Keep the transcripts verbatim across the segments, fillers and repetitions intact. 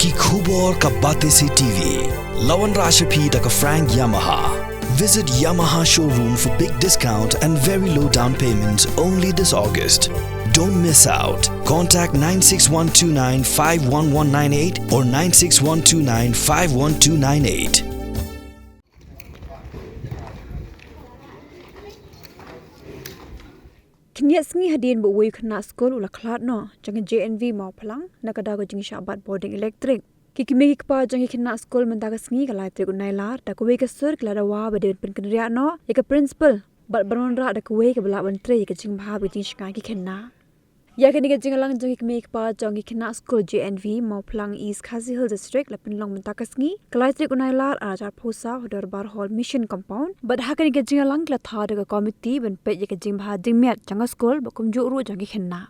Ki khubor ka Batesi T V. La wanrah sha phi da ka Frank Yamaha. Visit Yamaha showroom for big discount and very low down payment only this August. Don't miss out. Contact nine six one two nine five one one nine eight or nine six one two nine five one two nine eight. Khyndiat sngi hadien ba uwei u khynnah skul u la khlad noh jong ka J N V Mawphlang na ka daw ka jingshah bat bording elektrik. Ki kmie ki kpa jong ki khynnah skul mynta ka sngi ka lai tarik u Nailar da kawei ka sur ki la dawa ba dei ban pynkynriah noh ïa ka principal bad ban wanrah da kawei kaba lah ban trei ïa ka jingbha bad ka jingshngaiñ ki khynnah. Ïa kane ka jingïalang jong ki kmie ki kpa jong ki khynnah skul J N V Mawphlang, East Khasi Hills District la pynlong mynta ka sngi ka lai tarik u Nailar ar hajar arphew saw ha Dorbar Hall Mission Compound. Bad ha kane ka jingïalang ki la thaw da ka komiti ban peit ïa ka jingbha jingmiat jong ka skul bad kumjuh ruh jong ki khynnah.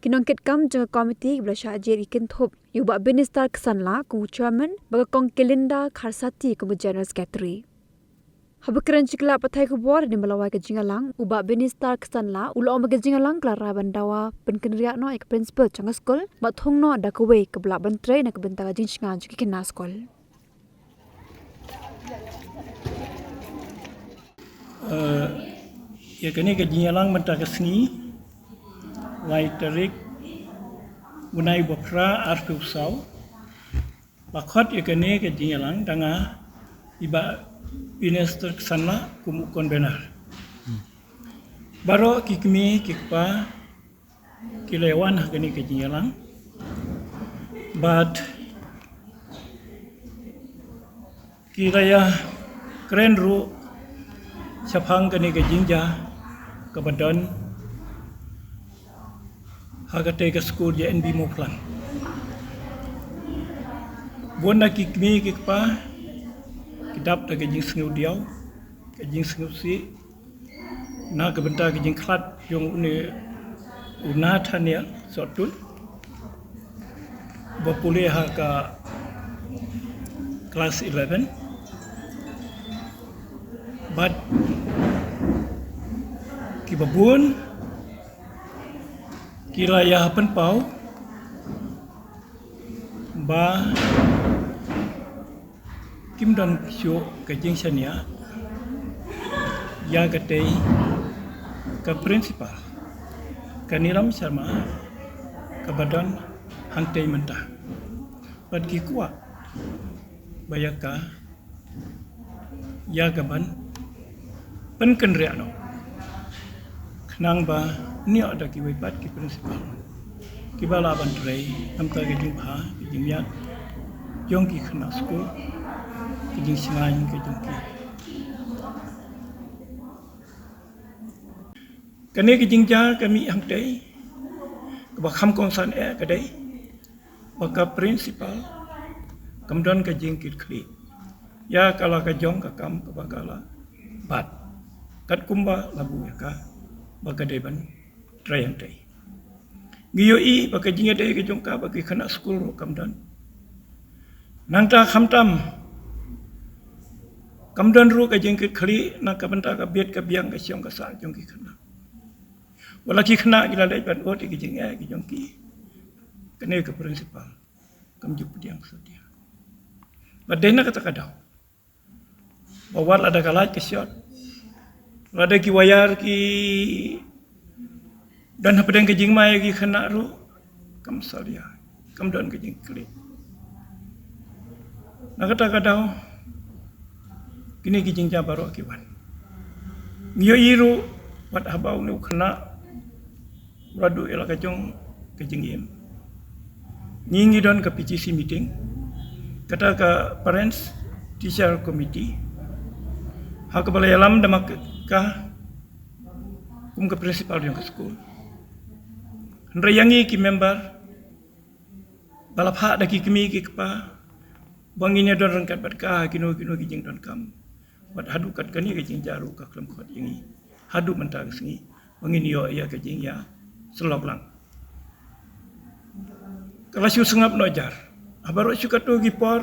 Ki nongkitkam jong ka komiti kiba la shah jied ki kynthup ïa u Bah Binister Ksanla kum u chairman bad ka Kong Kelinda Kharsati kum u general secretary. Haba kren sha ki lad pathai khubor hadien ba la wai ka jingïalang, u Bah Binister Ksanla u la ong ba ka jingïalang ka la rai ban dawa pynkynriah noh ïa ka principal jong ka skul bad thung noh da kawei kaba lah ban trei na ka bynta ka jingshngaiñ jong ki khynnah skul. Eh, ïa kane ka jingïalang mynta ka sngi, lai tarik u bnai ba phra arphew saw, ba khot ïa kane ka jingïalang da nga i Bah Binister Ksanla kum u convener. Baroh ki kmie ki kpa ki la wan ha kane ka jingïalang bad ki la ïa kren ruh shaphang kane ka jingjia kaba don ha katei ka skul J N V Mawphlang. Bun na ki kmie ki kpa ki dap da ka jingsngewdiaw, ka jingsngewsih na ka bynta ka jingkhlad jong une u Nathaniel Sohtun ba pule ha ka klas eleven. Bad kiba bun ki la ïa pynpaw ba kim don shuh ka jingshaniah ïa katei ka principal, ka Neelam Sharma, kaba don hangtei mynta. Bad ki kwah ba ïa ka ïa ka ban pynkynriah noh khnang ba ñiew da kiwei pat ki principal kiba lah ban trei namar ka jingbha ka jingmiat jong ki khynnah skul, ka jingshngaiñ ka jong ki. Kane ka jingjia ka mih hangtei, kaba kham kongsan eh ka dei ba ka principal kam don ka jingkitkhlieh ïa ka la ka jong ka kam kaba ka la bat, katkum ba la buh ïa ka ba ka dei ban trei hangtei. Ngi ïohi ba ka jingïadei ka jong ka bad ki khynnah skul ruh kam don. Nangta khamtam kam don ruh ka jingkitkhlieh na ka bynta ka bit ka biang ka shong ka sah jong ki khynnah. Wat la ki khynnah ki la leit ban ot ïa ki jingeh ki jong ki, kane ka principal kam ju pdiang satia. Bad dei na kata ka daw ba wat lada ka lait ka shot, lada ki wire ki don hapdeng ka jingma ïa ki khynnah ruh, kam salia, kam don ka jingkitkhlieh. Na kata ka daw kine ki jingjia baroh ki wan. Ngi ïohi ruh wat haba une u khynnah u la duh ïa la ka jong ka jingim, ngi ngi don ka P T C meeting, kata ka Parents Teacher Committee, ha kaba la ïalam da ma ka kum ka principal jong ka skul. Hynrei ïa ngi ki member ba la phah da ki kmie ki kpa ba ngin ïa don ryngkat bad ka ha kino kino ki jingdonkam. Bad haduh kat kane ka jingjia ruh ka khlem khot ïa ngi haduh mynta ka sngi ba ngin ïoh ïa ka jingïa syllok lang. Ka la shu sngap noh jar. Haba ruh shu katto ki por,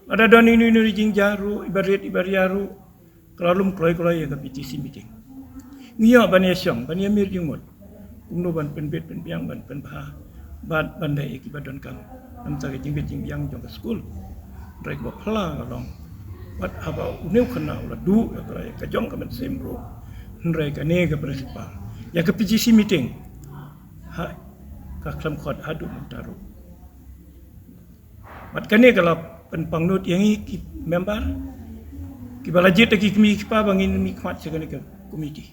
lada don ino ino jingjia ruh, iba rit iba ria ruh, ka la lum kloi kloi ïa ka P T C meeting. Ngi ïoh ban ïa shong, ban ïa mir jingmut kumno ban pynbit pynbiang, ban pynbha bad ban leh ïa kiba donkam. Namar ka jing, ka jingbiang jong ka skul. Hynrei kaba phylla ka long, wat haba une u khynnah u la duh ïa ka, ka jong ka mynsiem ruh, hynrei kane ka principal, ïa ka P T C meeting, ha, ka khlem khot haduh mynta ruh. Bad kane ka la pynpangnud ïa ngi ki member kiba la jied da ki kmie ki kpa ba ngin mihkhmat sha kane ka komiti.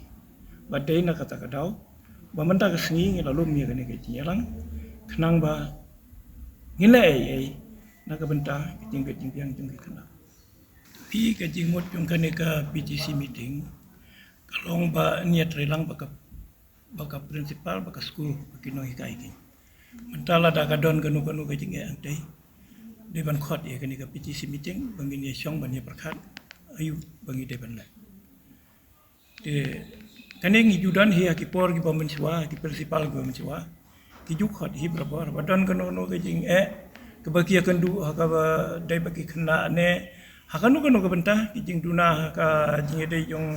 Bad dei na kata ka daw ba mynta ka sngi ngi la lum ïa kane ka jingïalang, khnang ba ngin leh ei ei na ka bynta ka jing, ka jingbiang jong ki khynnah. Phi, ka jingmut jong kane ka P T C meeting ka long ba ngin ïatreilang bad ka, bad ka principal, bad ka skul, bad ki nonghikai ki. Mynta lada ka don kano kano ka jingeh hangtei, dei ban khot ïa kane ka P T C meeting ba ngin ïa shong ban ïa pyrkhat aïu ba ngi dei ban leh. Te kane ngi ju don hi ha ki por kiba mynshuwa, ki principal kiba mynshuwa ki ju khot hi barabor ba don kano kano ka jingeh kaba ki ïakynduh ha kaba dei bad ki khynnah ne ha kano kano ka bynta, ki jingduna ha ka jingïadei jong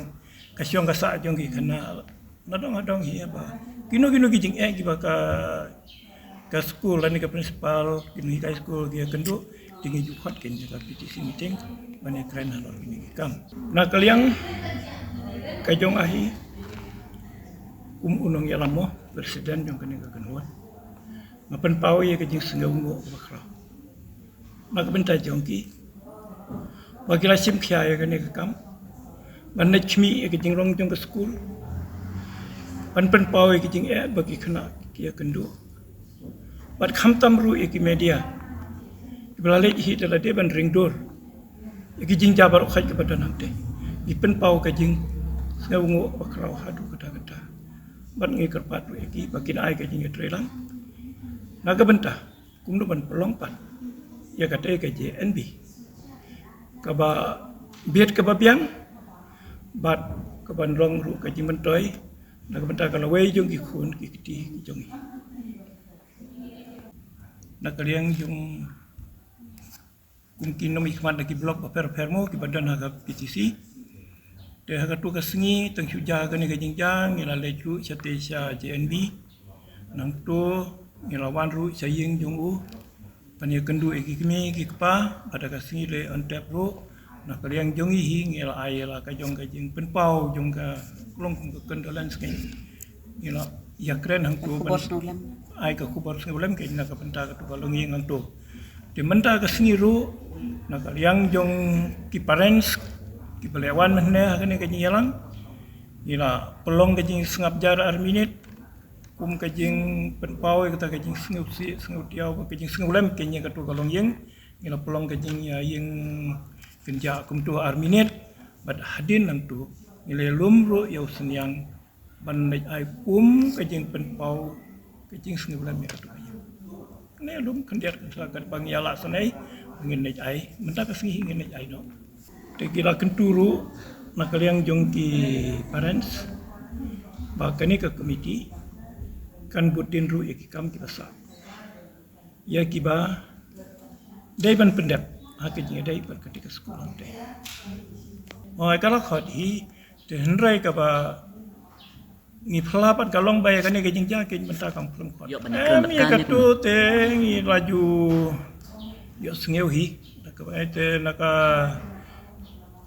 ka shong ka sah jong ki khynnah. Na dong ha dong hi ba kino kino ki jingeh kiba ka, ka skul lane ka principal, ki nonghikai skul ki ïakynduh, te ngi ju khot kane ka P T C meeting ban ïakren halor kine ki kam. Na ka liang ka jong nga hi kum u nongïalam, mo, president jong kane ka kynhun, nga pynpaw ïa ka jingsngewnguh bakhraw na ka bynta jong ki ba ki la shim khia ïa kane ka kam ban leit khmih ïa ka jingrong jong ka skul, ban pynpaw ïa ka jingeh ba ki khynnah ki ïakynduh. Bad khamtam ruh ïa ki media kiba la leit hi da lade ban ringdur ïa ki jingjia baroh khoit kaba don hangtei. Ngi pynpaw ka jingsngewnguh bakhraw haduh katta katta. Bad ngi kyrpad ruh ïa ki ba kin ai ka jingïatreilang na ka bynta kumno ban pynlong pat ïa katei ka J N V kaba bit kaba biang bad kaban long ruh ka jingmyntoi na ka bynta ka lawei jong ki khun ki kti ki jong ngi. Na ka liang jong kum ki nongmihkhmat na ki block bapher bapher, mo, kiba don ha ka P T C. Te ha katu ka sngi tang shu jia kane ka jingjia ngi la leit ruh shatei sha J N V. Nangtu ngi la wan ruh sha ïing jong u ban ïakynduh ïa ki kmie ki kpa. Bad ha ka sngi leh on tap ruh na ka liang jong ngi hi ngi la ai la ka jong ka jingpynpaw jong ka, long kum ka condolence, ka, ngi la ïakren hangtu ban ai ka khubor sngewlem ka na ka bynta katu ka longïing hangtu. Te mynta ka sngi ruh na ka liang jong ki parents kiba la wan mynne ha kane ka jingïalang, ngi la pynlong ka jingsngap jar ar minit kum ka jingpynpaw ïa kata ka jingsngewsih sngewtiaw, ka jingsngewlem ka ïa katu ka longïing. Ngi la pynlong ka jingïaïing kynjah kumtu ar minit. Bad hadien nangtu ngi la lum ruh ïa u synñiang ban leit ai kum ka jingpynpaw ka jingsngewlem ïa katu ka ïing. Ne lum khyndiat khyndiat katba ngi ïa lah sngewbha ngin leit ai, mynta ka sngi ngin leit ai noh. Te ki la kyntu ruh na ka liang jong ki parents ba kane ka komiti kan bud dien ruh ïa ki kam kiba sah ïa kiba dei ban pyndep ha ka jingïadei bad kata ka skul hangtei. Hooid, ka la khot hi, te hynrei kaba ngi phla pat ka long ba ïa kane ka jingjia ka mynta kam phlem khot. Ïoh ban ïakren, em, ïa katu te ngi la ju ïohsngew hi. Na ka, te na ka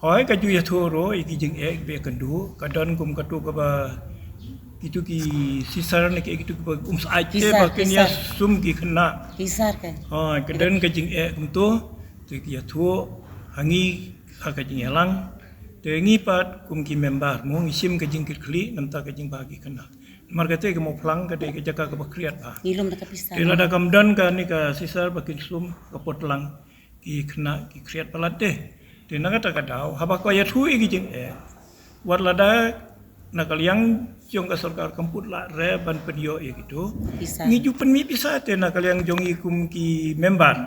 Hooid, ka ju ïathuh ruh ïa ki jingeh kiba ïakynduh, ka don kum katu kaba kitu ki sisar ne ki kitu kiba um sah te ba kin ïasum ki khynnah. Sisar ka. Hooid, ka don ka jingeh kumtu, te ki ïathuh ha ngi ha ka jingïalang. Te ngi pat kum ki member mo ngi shim ka jingkitkhlieh namar ka jingbha ki khynnah. Namar kata ka Mawphlang ka dei ka jaka kaba khriat bha. Ngi lum da ka pisa. Te lada kam don kane ka sisar ba kin sum ka potlang ki khynnah ki khriat palat te. Te na kata ka daw haba ko ïathuh ïa ki jingeh, wat lada na ka liang jong ka sorkar kam put lah re ban pynïoh ïa kitu, ngi ju pynmih pisa te na ka liang jong ngi kum ki member.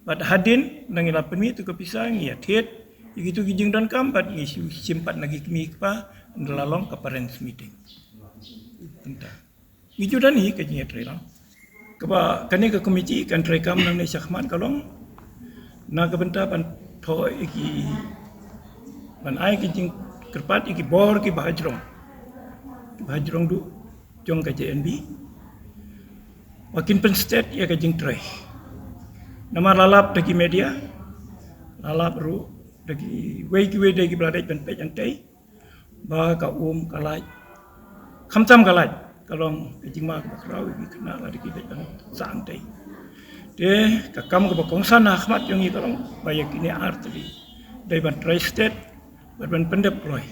Bad hadien na ngi la pynmih tu ka pisa ngi ïa thied ïa kitu ki jingdonkam bad ngi shu shim pat na ki kmie kpa, nda la long ka parents meeting. Mynta ngi ju don hi ka jingïatreilang. Kaba kane ka komiti kan treikam nangne shakhmat ka long na ka bynta ban thoh ïa ki, ban ai ki jingkyrpad ïa ki bor kiba hajrong, kiba hajrong duh jong ka J N V ba kin pynstet ïa ka jingtrei. Namar la lap da ki media, la lap ruh da kiwei kiwei de kiba la dei ban peit hangtei, ba ka um ka lait, khamtam ka lait, ka long ka jingma kaba khraw ïa ki khynnah lada ki dei ban sah hangtei. Te ka kam kaba kongsan ha khmat jong ngi ka long ba ïa kine artylli dei ban trei stet bad ban pyndep kloi,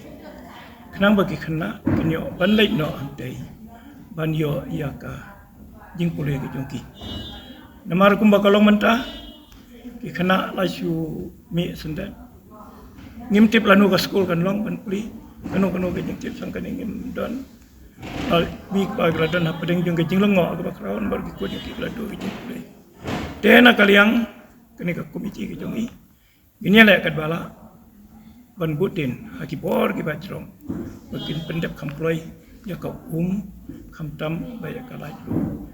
khnang ba ki khynnah kin ïoh ban leit noh hangtei ban ïoh ïa ka jingpule ka jong ki. Namar kumba ka long mynta, ki khynnah la shu mih sendek. Ngim tip lano ka skul kan long ban pule, kano kano ka jingtip sangkane ngim don. Al mi kaba la don hapdeng jong ka jinglyngngoh kaba khraw namar ki khun ki la don ka jingpule. Te na ka liang kane ka komiti ka jong ngi, ngin ïaleh katba lah ban bud dien ha ki bor kiba jrong ba kin pyndep kham kloi ïa ka um, khamtam ba ïa ka lait ruh,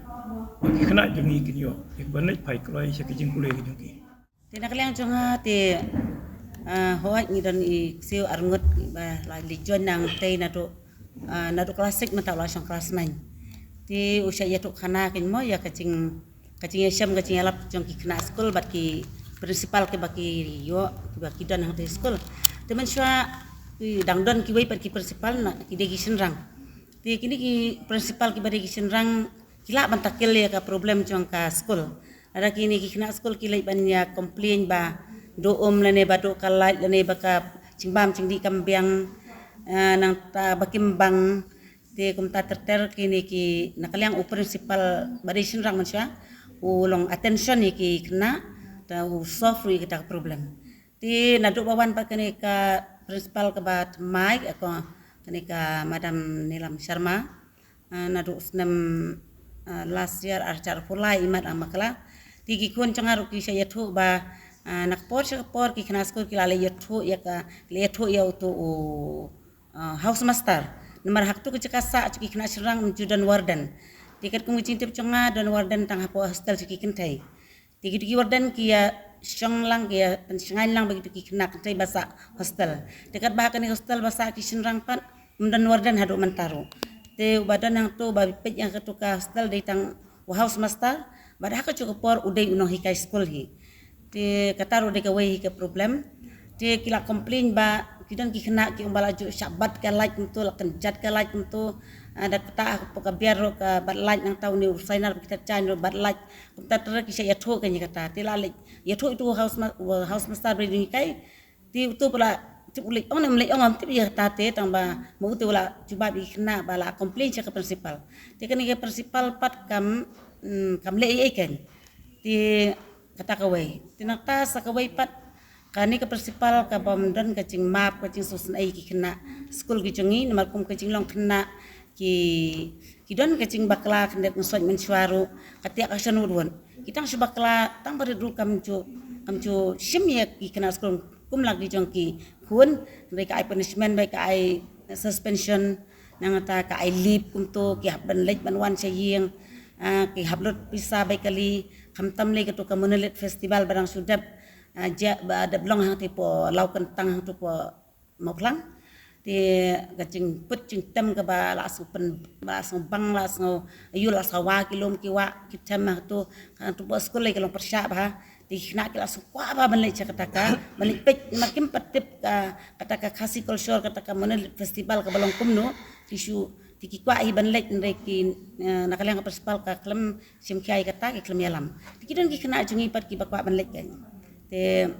ba ki khynnah jong ngi kin ïoh ïa ka ban leit phai kloi sha ka jingpule ka jong ki. Te na ka liang jong nga te, ah, hooid ngi don i ksiew arngut ba la leit join hangtei naduh, ah, naduh klas six mynta u la shong klas nine. Te u shah ïathuh khana kein mo ïa ka jing, ka jingïashem ka jingïalap jong ki khynnah skul bad ki principal kiba ki ïoh kiba ki don hangtei skul. Te mynshuwa ki dang don kiwei pat ki principal na ki dei ki shynrang. Te kine ki principal kiba dei ki shynrang ki lah ban tackle ïa ka problem jong ka skul. Lada kine ki khynnah skul ki leit ban ïa complain ba duh um lane ba duh ka lait lane ba ka jingbam jingdih kam biang, eh, nangta ba kim bang. Te kumta ter ter kine ki na ka liang u principal ba dei shynrang mynshuwa u long attention ïa ki khynnah, te u solve ruh ïa kita ka problem. Te naduh ba wan pat kane ka principal kaba thymmai, eh, ko kane ka Madam Neelam Sharma, ah, naduh u snem, ah, last year ar hajar arphew lai imat ang bakla. Te ki khun jong nga ruh ki shah ïathuh ba, ah, na ka por sha ka por ki khynnah skul ki la leit ïathuh ïa ka, ki la ïathuh ïa uto u, ah, house master. Namar ha kato ka jaka sah jong ki khynnah shynrang ym ju don warden. Te katkum ka jingtip jong nga don warden tang hapoh hostel jong ki kynthei. Te kito ki warden ki ïa shong lang, ki ïa pynshngaiñ lang ba kito ki khynnah kynthei ba sah hostel. Te katba ha kane hostel ba sah ki shynrang pat ym don warden haduh mynta ruh. Te uba don hangto uba peit ïa kato ka hostel dei tang u house master bad ha kajuh ka por u dei u nonghikai skul hi. Te kata ruh dei kawei hi ka problem. Te ki la complain ba ki don ki khynnah ki ong ba la ju shah bat ka lait kumto, la kynjat ka lait kumto. Ah, da kata hapoh ka biar ruh ka bat lait nangta une u signer ba ki tat jaiñ ruh bat lait. Kumta ter ki shah ïathuh ka ïa kata. Te la leit ïathuh ïa uto u house ma-, u house master ba dei u nonghikai. Te uto pala tip u leit ong ne ym leit ong ngam tip ïa kata te tang ba ma uto u la jubab ïa ki khynnah ba la complain sha ka principal. Te kane ka principal pat kam, mm, kam leh ei ei kein. Te kata kawei. Te nangta sa kawei pat kane ka principal ka bym don ka jingmap ka jingsngewsynei ïa ki khynnah skul ki jong ngi namar kum ka jinglong khynnah ki, ki don ka jingbakla khyndiat ngin soi mynshuwa ruh, ka tiak ka shon wut wut. Ki tang shu bakla tang ba rit ruh kam ju, kam ju shim ïa ki khynnah skul kum la ki jong ki khun, hynrei ka ai punishment bad ka ai suspension, nangta ka ai leave kumto, ki hap ban leit ban wan sha ïing, ah, ki hap lut pisa bad kali, khamtam lei kato ka Monolith Festival ba dang shu dep, ah, jia ba dep long hangtei hapoh Lawkyntang hangto hapoh Mawphlang. Te ka jingput jingtem kaba la sngewpyn, ba la sngewbang, la sngew ayu, la sawa ki lum ki wah ki tem hangto, hangto hapoh skul lei ka long pyrshah bha. Te ki khynnah ki la sngewkwah bha ban leit sha kata ka, ban leit peit namar kim pat tip ka, kata ka Khasi Culture, kata ka Monolith Festival kaba long kumno. Ki shu, te ki kwah hi ban leit hynrei ki, eh, na ka liang ka principal ka khlem shim khia ïa kata, ki khlem ïalam. Te ki don ki khynnah jong ngi pat kiba kwah ban leit kein. Te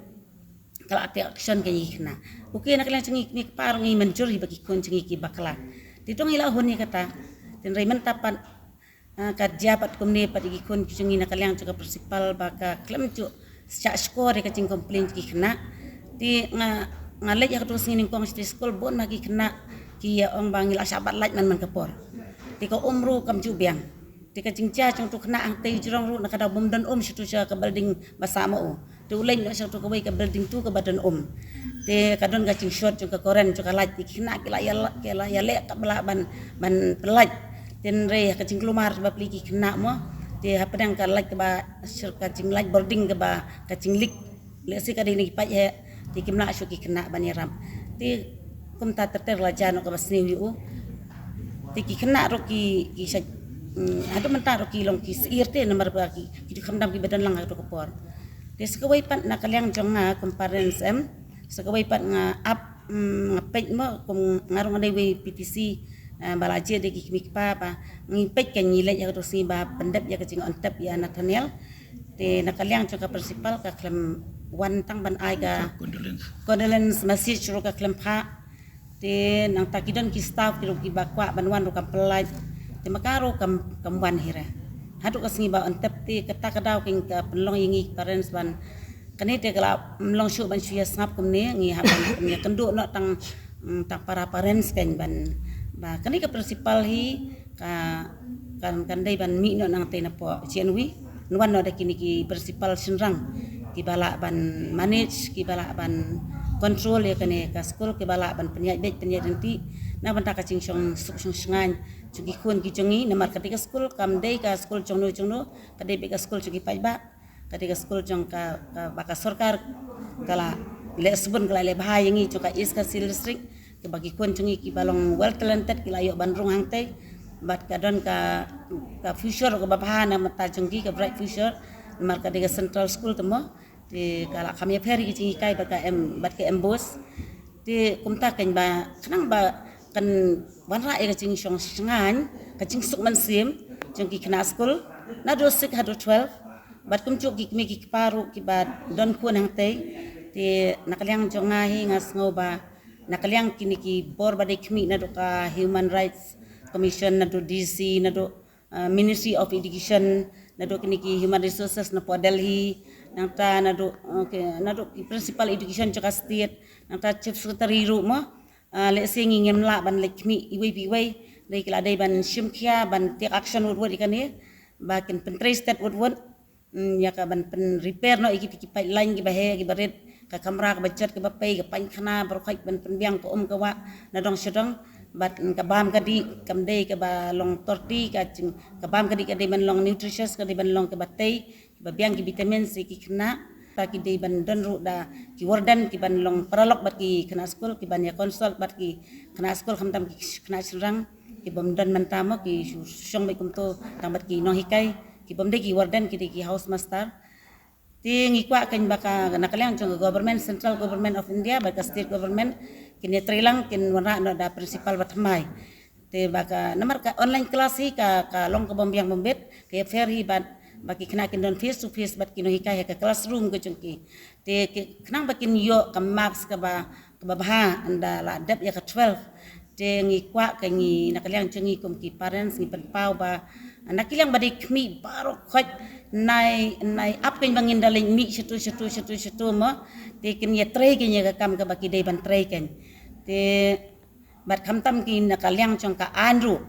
ka la take action ka ïa ki khynnah. Okay, na ka liang jong ngi kmie kpa ruh ngi mynjur hi ba ki khun jong ngi ki bakla. Te to ngi la hun ïa kata. Te hynrei mynta pat, ah, ka jia pat kumne pat ïa ki khun ki jong ngi na ka liang jong ka principal ba ka khlem ju shah shkor ïa ka jingcomplain ki khynnah. Te nga, nga leit ha kato ka sngi nyngkong shatei skul bun ma ki khynnah ki ïa ong ba ngi la shah bat lait man man ka por. Te ka um ruh kam ju biang. Te ka jingjia jong uto u khynnah hangtei jrong ruh na ka daw bym don um sha uto sha ka building ba sah ma u. Te u leit noh sha uto kawei ka building tu kaba don um. Te ka don ka jingshort jong ka current jong ka light, te ki khynnah ki la ïa la, ki la ïaleh kaba lah ban, ban pynlait. Te hynrei ka jingkulmar bapli ki khynnah mo. Te hapdeng ka light kaba short, ka jinglight building kaba ka jinglik. Lehse ka dei na ki paip heh, te kim lah shuh ki khynnah ban ïarap. Te kumta ter ter la jia noh kaba sniew ïa u. Te ki khynnah ruh ki, ki shait, mm, haduh mynta ruh ki long ki syier te namar ba ki, ki ju khamtam kiba don lang ha kato ka por. Te sa kawei pat na ka liang jong nga kum parents em, sa kawei pat nga ap, mm, nga peit mo kum nga ruh nga dei wei P T C, eh, ba la jied da ki kmie kpa ba ngi peit ka ngi leit ïa ka tu sngi ba pyndep ïa ka jingong tep ïa Nathaniel. Te na ka liang jong ka principal ka khlem wan tang ban ai ka condolence, condolence message ruh ka khlem phah. Te nangta ki don ki staff ki ruh kiba kwah ban wan ruh kam pynlait. Te ma ka ruh kam, kam wan hi re. Haduh ka sngi ba ong tep te kata ka daw kin ka pynlong ïa ngi parents ban kane te ka la, mm, long shuh ban shu ïa sngap kumne ngi hap ban ïa kynduh noh tang, mm, tang para parents kan ban ba kane ka principal hi ka, kan, kan dei ban mih noh nangtei napoh G N V. Nwan noh da kine ki principal shynrang kiba lah ban manage, kiba lah ban control ïa kane ka skul, kiba lah ban pynïaid beit pynïaid ryntih na bynta ka jingshong suk shong shngaiñ jong ki khun ki jong ngi. Namar kata ka skul kam dei ka skul jong no jong no, ka dei beit ka skul jong ki paidbah. Kata ka skul jong ka, ka ba ka sorkar ka la leh sbun, ka la leh bha ïa ngi jong ka East Khasi Hills District, kiba ki khun jong ngi kiba long well talented ki la ïoh ban rung hangtei. Bad ka don ka, ka future kaba bha na bynta jong ki, ka bright future. Namar ka dei ka central school te mo, te ka la kham ïapher ïa ki jinghikai bad ka em, bad ka MBOSE. Te kumta kan ba khnang ba kan wanrah ïa ka jingshong shngaiñ, ka jingsuk mynsiem jong ki khynnah skul naduh six haduh twelve. Bad kumjuh ki kmie ki kpa ruh kiba don khun hangtei. Te na ka liang jong nga hi nga sngew ba na ka liang kine ki bor ba dei khmih naduh ka Human Rights Commission, naduh D C, naduh, uh, Ministry of Education, naduh kine ki Human Resources napoh Delhi, nangta naduh, okay, naduh ki Principal Education jong ka state, nangta Chief Secretary ruh mo. Uh, lehse ngi ngim lah ban leit khmih iwei pa iwei, dei ki la dei ban shim khia ban take action wut wut ïa kane ba kin pyntrei stet wut wut. Mm, ïa ka ban pyn repair noh ïa ki, ki pipeline kiba heh kiba rit, ka kamra kaba jot kaba pei, ka painkhana baroh khoit ban pynbiang ka um ka wah na dong sha dong. Bad, mm, ka bam ka dih kam dei kaba long torti, ka jing, ka bam ka dih ka dei ban long nutritious, ka dei ban long kaba tei, kiba biang ki vitamins ïa ki khynnah. Ba ki dei ban don ruh da ki warden kiban long paralok bad ki khynnah skul, kiban ïa consult bad ki khynnah skul, khamtam ki khynnah shynrang kibym don mynta mo, ki shu shong beit kumto tang bad ki nonghikai. Kibym dei ki warden, ki dei ki house master. Te ngi kwah kan ba ka na ka liang jong ka government, central government of India bad ka state government kin ïatrei lang, kin wanrah noh da principal ba thymmai. Te ba ka namar ka online class hi ka, ka long kabym biang bym bit, ka ïapher hi bad ba ki khynnah kin don face to face bad ki nonghikai ha ka classroom ka jong ki. Te ki khnang ba kin ïoh ka marks kaba, kaba bha ynda la dep ïa ka twelve. Te ngi kwah ka ngi na ka liang jong ngi kum ki parents ngi pynpaw ba na ki liang ba dei khmih baroh khoit nai, nai ap kan ba ngin da leit mih shatu shatu shatu shatu mo. Te kin ïatrei kan ïa ka kam kaba ki dei ban trei kan. Te bad khamtam ki na ka liang jong ka aiñ ruh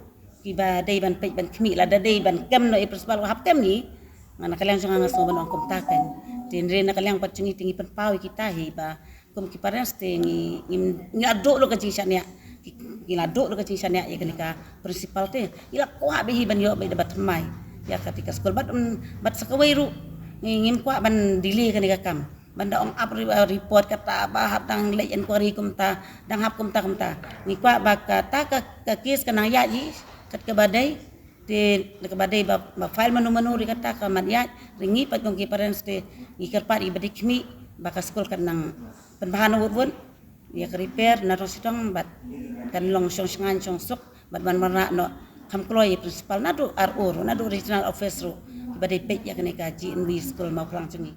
kiba dei ban peit ban khmih, lada dei ban kem noh i principal hap kem ngi. Nga na ka liang jong nga nga sngew ban ong kumta kan. Te hynrei na ka liang pat jong ngi te ngi pynpaw ïa kita hi ba kum ki parents te ngi, ngi, ngi la duh lut ka jingshaniah. Ngi, ngi la duh lut ka jingshaniah ïa kane ka principal te. Ngi la kwah beit hi ban ïoh beit da ba thymmai ïa kata ka skul bad, mm, bad sa kawei ruh ngi, ngim kwah ban delay kane ka kam. Ban da ong ap re-, uh, report kata ba hap dang leit inquiry kumta, dang hap kumta kumta. Ngi kwah ba kata ka, ka case ka nang ïaid hi kat kaba dei. Te da kaba dei ba, ba file mano mano re kata ka mat ïaid. Re ngi pat kum ki parents te ngi kyrpad ïa ba dei khmih ba ka skul kan nang pynbha noh wut wut ïa ka repair na dong sha dong bad kan long shong shngaiñ shong suk bad ban wanrah noh kham kloi ïa principal naduh R O ruh, naduh regional office ruh ba dei peit ïa kane ka G N V skul Mawphlang jong ngi.